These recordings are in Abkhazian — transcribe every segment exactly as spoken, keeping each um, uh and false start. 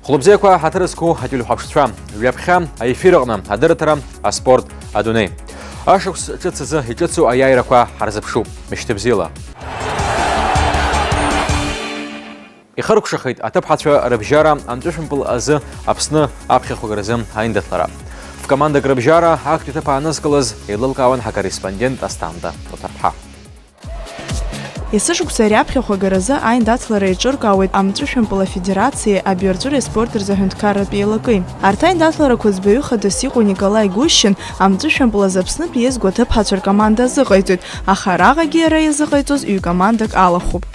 Хәлыбзиақәа, ҳаҭыр зқәу ателехәаԥшцәа, ҩаԥхьа аефир аҟны адырраҭара, аспорт, адунеи. Ашықәс ҿыц азы иҿыцу аиааирақәа ҳарзыԥшуп. Мышьҭыбзиала. Ихыркәшахеит аҭыԥҳацәа рыбжьара амҵәышәымпыл азы Аԥсны аԥхьахәагаразы аиндаҭлара. Ф-командак рыбжьара актәи аҭыԥ аанызкылаз еилылкаауан ҳакорреспондент Асҭанда Оҭарԥҳа. Есышықәса ари аԥхьахәагаразы аиндаҭлара еиҿыркаауеит амҵәышәымпыл афедерациеи абиарҵәыреи аспорт рзы аҳәынҭқарратә еилакеи. Арҭ аиндаҭларақәа ӡбаҩы хадас иҟоу Николаи Гущин амҵәышәымпыл азы Аԥснытәи иазго аҭыԥҳацәа ркоманда азыҟаиҵоит, аха араҟагьы иара иазыҟаиҵоз ҩ-командак алахәуп.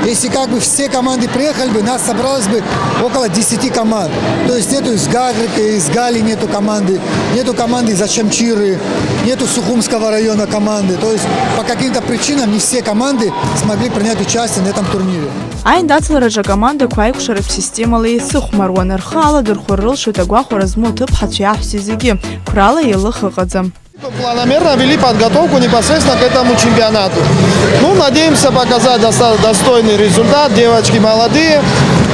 Если как бы все команды приехали бы, нас собралось бы около десяти команд. То есть нету из Гагры, из Гали нету команды, нету команды из Очамчиры, нету Сухумского района команды. То есть по каким-то причинам не все команды смогли принять участие на этом турнире. Аиндаҭлараҿы акомандақәа аикәшаратә системала еицыхәмаруан, рхы аладырхәыр рылшоит агәахәара змоу аҭыԥҳацәеи аҳәсеи зегьы, қәрала еилых ыҟаӡам. Планомерно вели подготовку непосредственно к этому чемпионату. Ну, надеемся показать доста-, достойный результат. Девочки молодые.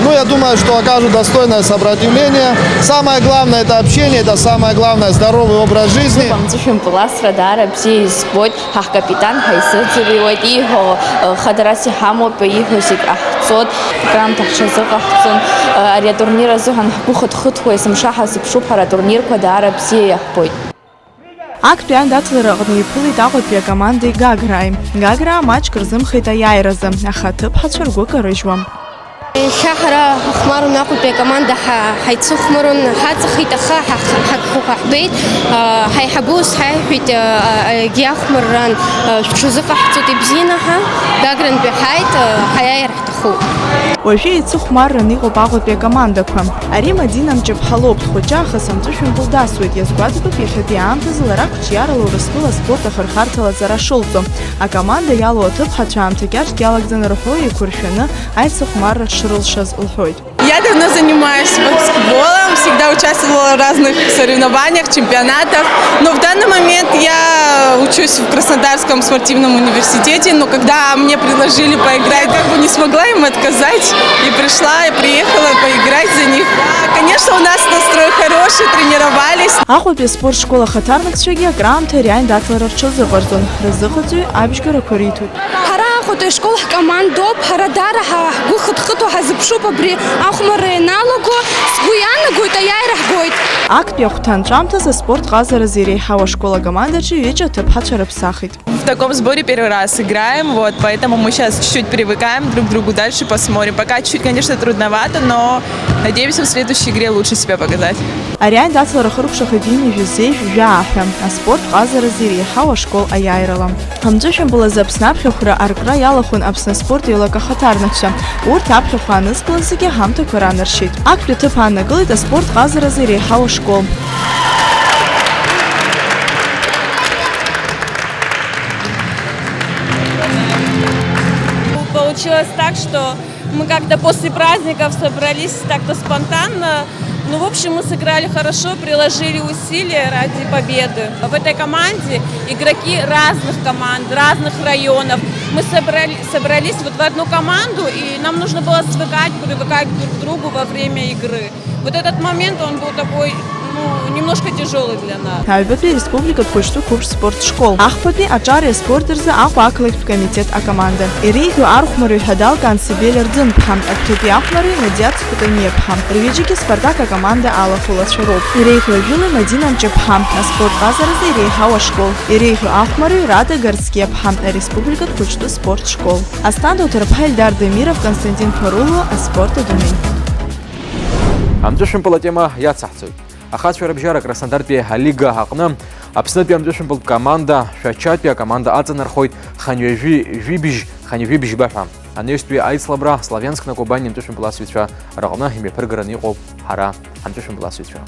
Ну, я думаю, что окажут достойное сопротивление. Самое главное — это общение, это самое главное — здоровый образ жизни. Амҵәышәымпыл асра даара бзиа избоит. Ҳаҳкапитан ҳаизыӡырҩуеит, ииҳәо, э, хадарас иҳамоуп ҳәа ииҳәо зегь ҟаҳҵоит. Акраамҭа ҳҽазыҟаҳҵон. Э, ари атурнир азыҳәан ҳгәы хыҭхыҭуа, есымша ҳазыԥшуп, ҳара атурнирқәа даара бзиа иаҳбоит. Актәи аиндаҭлара аҟны иԥылеит Аҟәатәи акомандеи Гаграаи. Гаграа маҷк рзымхеит аиааиразы, аха аҭыԥҳацәа ргәы карыжьуам. Иахьа ҳара ҳахәмарун, Аҟәатәи акоманда ҳа-, ҳаицыхәмарун, ҳаҵахеит, аха ҳа-, ҳа-, ҳа-, ҳаҳбеит, а, ҳаиҳабы ус ҳаиҳәеит, а, а, егьи ахәмарран, а, шәҽазыҟаҳҵоит, ибзианы ҳа, Гагрантәи ҳааит, а, ҳаиааир ҳҭахуп. Уажәы еицыхәмарран иҟоуп Аҟәатәи акомандақәа. Ари Мадина Мҷыԥҳа лоуп, дхәыҷы аахыс амҵәышәымпыл дасуеит, иазгәаҭатәуп иахьатәи аамҭазы лара қәҿиарала Урыстәыла аспорт ахырхарҭала аҵара шылҵо. Акоманда иалоу аҭыԥҳацәа аамҭа кьаҿк иалагӡаны рҳәоу еиқәыршәаны аицыхәмарра шрылшаз лҳәоит. Я давно занимаюсь баскетболом, всегда участвовала в разных соревнованиях, чемпионатах. Но в данный момент я учусь в Краснодарском спортивном университете, но когда мне предложили поиграть, как бы не смогла им отказать. И пришла, и приехала поиграть за них. Да, конечно, у нас настрой хороший, тренировались. Аҟәатәи аспорт школ ахаҭарнакцәагьы акраамҭа ари аиндаҭлара рҽазыҟарҵон, рзыҟаҵаҩ абжьгарақәа риҭоит. Ҳара Аҟәатәи ашкол ҳкомандоуп, ҳара даара ҳа-, ҳгәы хыҭхыҭуа ҳазыԥшуп абри ахәмарра ианалаго, сгәы иаанагоит, аиааира ҳгоит. Актәи ахәҭа анҵәамҭазы аспорт ҟазаразы иреиҳау ашкол акомандаҿы ҩыџьа аҭыԥҳацәа рыԥсахит. В таком сборе первый раз играем, вот, поэтому мы щас чуть-чуть привыкаем друг к другу, дальше посмотрим. Пока чуть-чуть, конечно, трудновато, но надеемся в следующей игре лучше себя показать. Ари аиндаҭлара хыркәшахеит ҩынҩажәи жәаа ҳәа, аспорт ҟазаразы иреиҳау ашкол аиааирала. Амҵәышәымпыл азы Аԥсны аԥхьахәра аркра иалахәын Аԥсны аспорт еилак ахаҭарнакцәа. Урҭ аԥхьахә аанызкылаз зегьы ҳамҭақәа ранаршьеит. Актәи аҭыԥ ааннакылеит аспорт ҟазаразы иреиҳау ашкол. Получилось так, что мы как-то после праздников собрались так-то спонтанно. Ну, в общем, мы сыграли хорошо, приложили усилия ради победы. В этой команде игроки разных команд, разных районов. Мы собрали-, собрались вот в одну команду, и нам нужно было свыкать, привыкать друг к другу во время игры. Вот этот момент, он был такой, ну, немножко тяжёлый для нас. Аҩбатәи ареспубликатә хәыҷтәы қәыԥш спорт школ. Ахԥатәи аҿареи аспорти рзы Аҟәа ақалақьтә комитет акоманда. Иреиӷьу архәмарҩы ҳәа далган Сибель Арӡынԥҳа, актәи ахәмари Надиад Кәтаниаԥҳа. Рҩыџьагьы Спартак акоманда алахәылацәа роуп. Иреиӷьу ажәылаҩ Мадина Мҷыԥҳа, аспорт ҟазаразы иреиҳау ашкол. Иреиӷьу ахәмарҩы Рада Гарцкиаԥҳа, ареспубликатә хәыҷтәы спорт школ. Асҭанда Уҭарԥҳа, Ельдар Демиров, Константин Ԥаруло, аспорт адунеи. Амҵәышәымпыл атема иацаҳҵоит. Ахацәа рыбжьара Краснодартәи алига аҟны Аԥснытәи амҵәышәымпылтә команда Шәачатәи акоманда аҵанархоит хынҩажәи жәибжь, хынҩажәи бжьба ҳәа. Анаҩстәи аицлабра Славянск на Кубани амҵәышәымпыл асыҩцәа рыҟны имҩаԥыргараны иҟоуп ҳара ҳамҵәышәымпыл асыҩцәа.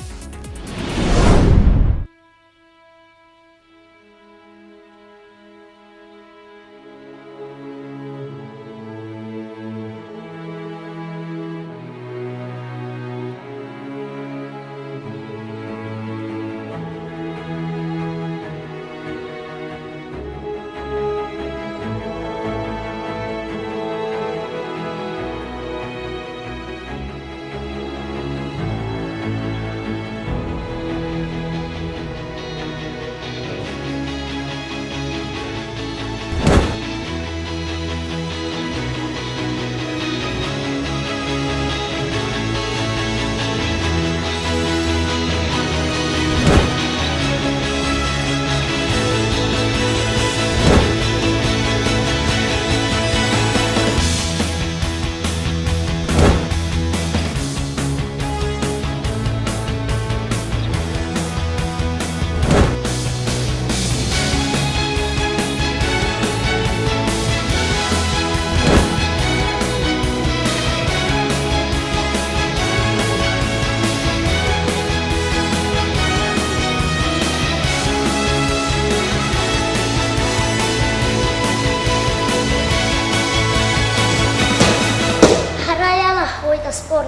Спорт.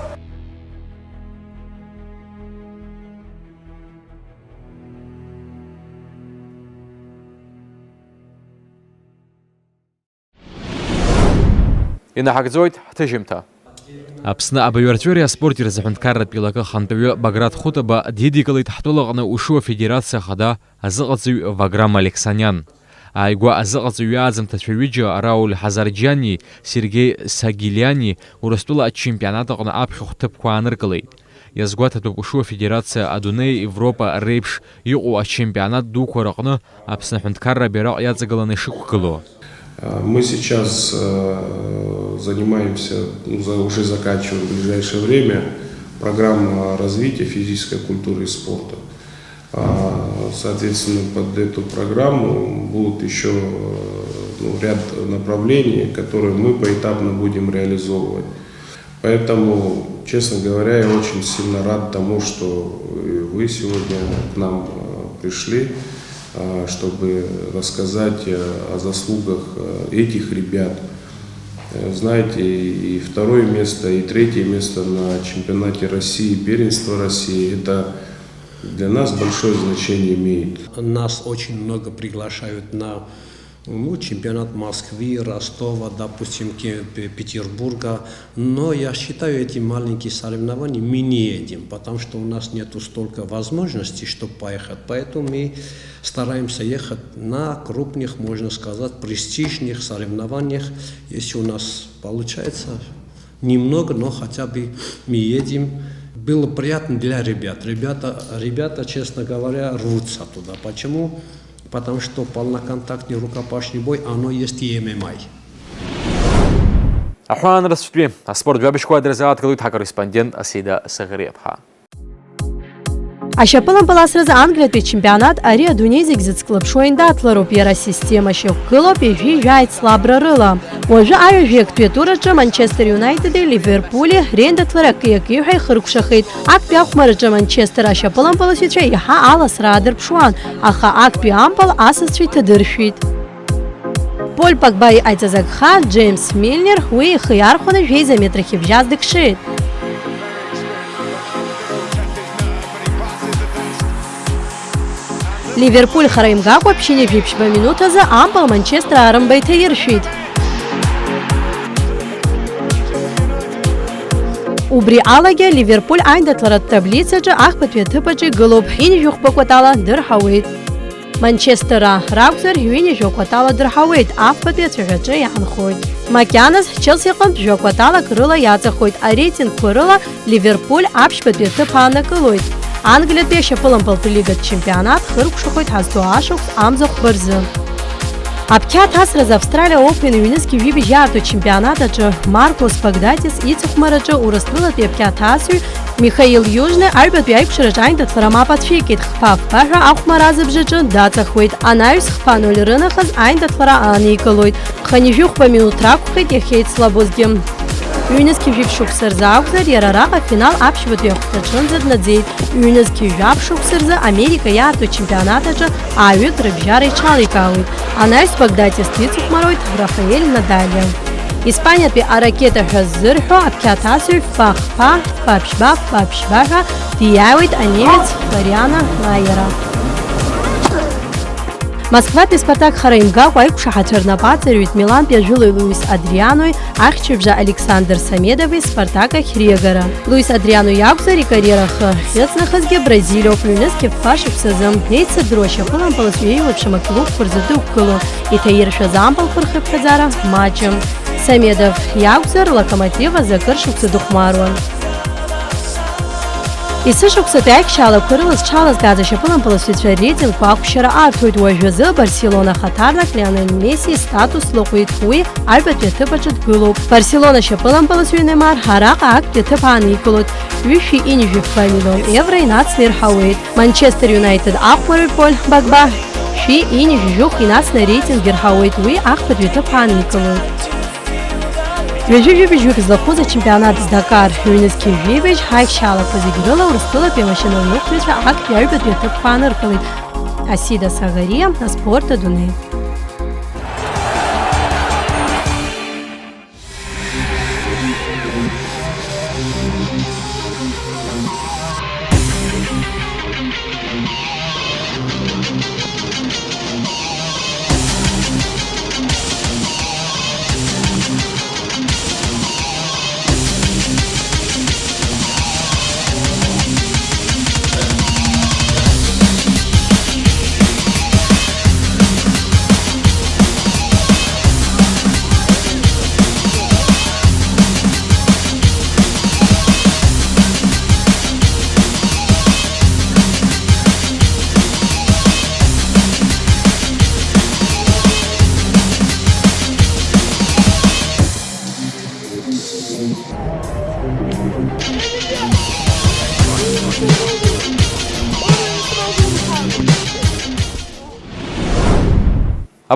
Инаҳагӡоит ҳҭыжьымҭа. Аԥсны абаҩарҵәыреи аспорти рзы аҳәынҭқарратә илакы ахантәаҩы Баграт Хәытаба дидикылеит ҳтәылаҟны ушуа федерациа ахада азыҟаҵаҩ Ваграм Алексаниан. Ааигәа азыҟаҵаҩы аӡымҭацәа ҩыџьа Рауль Ҳазарџьиани Сергеи Сагилиани Урыстәыла ачемпионат аҟны аԥхьахә ҭыԥқәа ааныркылеит. Иазгәаҭатәуп ушуа федерациа адунеи, Европа реиԥш иҟоу ачемпионат дуқәа рыҟны Аԥсны аҳәынҭқарра абираҟ иаҵагыланы ишықәгылоу. А, мы сейчас, э, занимаемся, ну, за-, уже заканчиваем в ближайшее время программа развития физической культуры и спорта. А, соответственно, под эту программу будут ещё, э, ну, ряд направлений, которые мы поэтапно будем реализовывать. Поэтому, честно говоря, я очень сильно рад тому, что, э, вы сегодня к нам, э, пришли, э, чтобы рассказать, э, о заслугах, э, этих ребят. Э, знаете, и, и второе место, и третье место на чемпионате России, первенство России, это для нас большое значение имеет. Нас очень много приглашают на, ну, чемпионат Москвы, Ростова, допустим, Ке-, Пе-, Петербурга. Но я считаю, эти маленькие соревнования мы не едем, потому что у нас нету столько возможностей, чтобы поехать. Поэтому мы стараемся ехать на крупных, можно сказать, престижных соревнованиях. Если у нас получается немного, но хотя бы мы едем. Было приятно для ребят. Ребята, ребята, честно говоря, рвутся туда. Почему? Потому что полноконтактный рукопашный бой, оно есть и М М А. Аҳәаанырцәтәи аспорт жәабжьқәа дырзааҭгылоит ҳакорреспондент Асида Саӷариаԥҳа. Ашьапылампыл асразы Англиатәи ачемпионат ари адунеи зегь зыцклаԥшуа аиндаҭлароуп, иара асистема шьақәгылоуп ҩажәи жәаҩа ҵлабра рыла. Уажәы аҩажәи актәи атур аҿы Манчестер Иунайтеди Ливерпули реиндаҭлара акы-акеҩҳәа ихыркәшахеит. Актәи ахәмараҿы Манчестер ашьапылампыласҩцәа иаҳа аласра аадырԥшуан, аха актәи ампыл асасцәа иҭадыршәит. Поль Погба иҟаиҵаз агха, Џеимс Милнер уи ихы иархәаны жәеиза метрахь ибжьаз дыкшеит. Ливерпуль хара имгакәа ԥшьынҩажәи ԥшьба минуҭ азы ампыл Манчестер аарымба иҭаиршәит. Убри алагьы Ливерпуль аиндаҭларатә таблицаҿы ахԥатәи аҭыԥ аҿы игылоуп, ҩынҩажәи хәба кәатала дырҳауеит. Манчестер ракәзар, ҩынҩажәи жәа кәатала дырҳауеит, афбатәи ацәаҳәаҿы иаанхоит. Макьаназ Челси аҟынтә жәа кәаталак рыла иаҵахоит, ареитингқәа рыла Ливерпуль аԥшьбатәи аҭыԥ аанакылоит. Англиатәи ашьапылампылтә лигатә чемпионат хыркәшахоит ҳазҭоу ашықәс амза хәба рзы. Аԥхьа аҭасразы Австралиа Open ҩнызқьи жәибжь иаарту ачемпионат аҿы Маркос Багдатис ицыхәмараҿы Урыстәылатәи аԥхьа аҭасҩы Михаил Иужни аҩбатәи аиқәшараҿы аиндаҭлара мап ацәикит, хԥа-фба ҳәа ахәмарра азыбжаҿы даҵахуеит. Анаҩс хԥа ноль рынахыс аиндаҭлара ааникылоит. Хынҩажәи хәба минуҭ ракәхеит иахьеицлабозгьы. Ҩнызқьи жәиԥшь шықәса рзы акәзар, иара араҟа афинал аԥшьбатәи ахәҭаҿынӡа днаӡеит. Ҩнызқьи жәаф шықәса рзы Америка иаарту ачемпионат аҿы ааҩык рыбжьара иҽаликаауеит. Анаҩс Багдатис дицыхәмаруеит Рафаель Надалиа. Испаниатәи аракета ҳәа ззырҳәо аԥхьа аҭасҩы фба хԥа, фба ԥшьба, фба ԥшьба ҳәа диааиуеит анемец Флориано Маиера. Москватәи Спартак хара имгакәа аиқәшаҳаҭра рнапы аҵарҩит Милантәи ажәылаҩ Луис Адрианои ахьчыбжа Александр Самедови Спартак ахь риагара. Луис Адриано иакәзар, икариера ахы ахьыҵнахызгьы Бразилиоуп, ҩнызқьи фба шықәсазы. Еицырдыруа ашьапылампыласҩы еиуеиԥшым аклубқәа рзы дықәгылоуп, иҭаиршәыз ампылқәа рхыԥхьаӡара маҷым. Самедов иакәзар, Локомотив азы акыр шықәса дыхәмаруан. Есышықәсатәи аихшьаалақәа рыла зҽалазгаз ашьапылампыласҩцәа рейтингқәа ақәшьара арҭоит, уажәазы Барселона ахаҭарнак Лионел Месси истатус лыҟәит, уи аҩбатәи аҭыԥ аҿы дгылоуп. Барселона ашьапылампыласҩы Немар араҟа актәи аҭыԥ ааникылоит, ҩышәи ҩынҩажәи фба миллион евро инацны ирҳауеит. Манчестер Юнайтед ахәмарҩ Поль Багба шәи ҩынҩажәи жәохә инацны ареитинг ирҳауеит, уи ахԥатәи аҭыԥ ааникылоит. Ҩажәи жәибжь жәохә злахәыз ачемпионат Дакар, ҩнызқьи жәибжь ҳаихшьаалақәа зегь рыла Урыстәылатәи амашьынаныҟәгаҩцәа актәи аҩбатәи аҭыԥқәа ааныркылеит. Асида Сагариа, аспорт адунеи.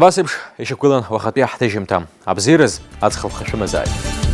Абас еиԥш ишьақәгылан уахатәи ҳҭыжьымҭа. Абзиараз аҵх алхашәымазааит.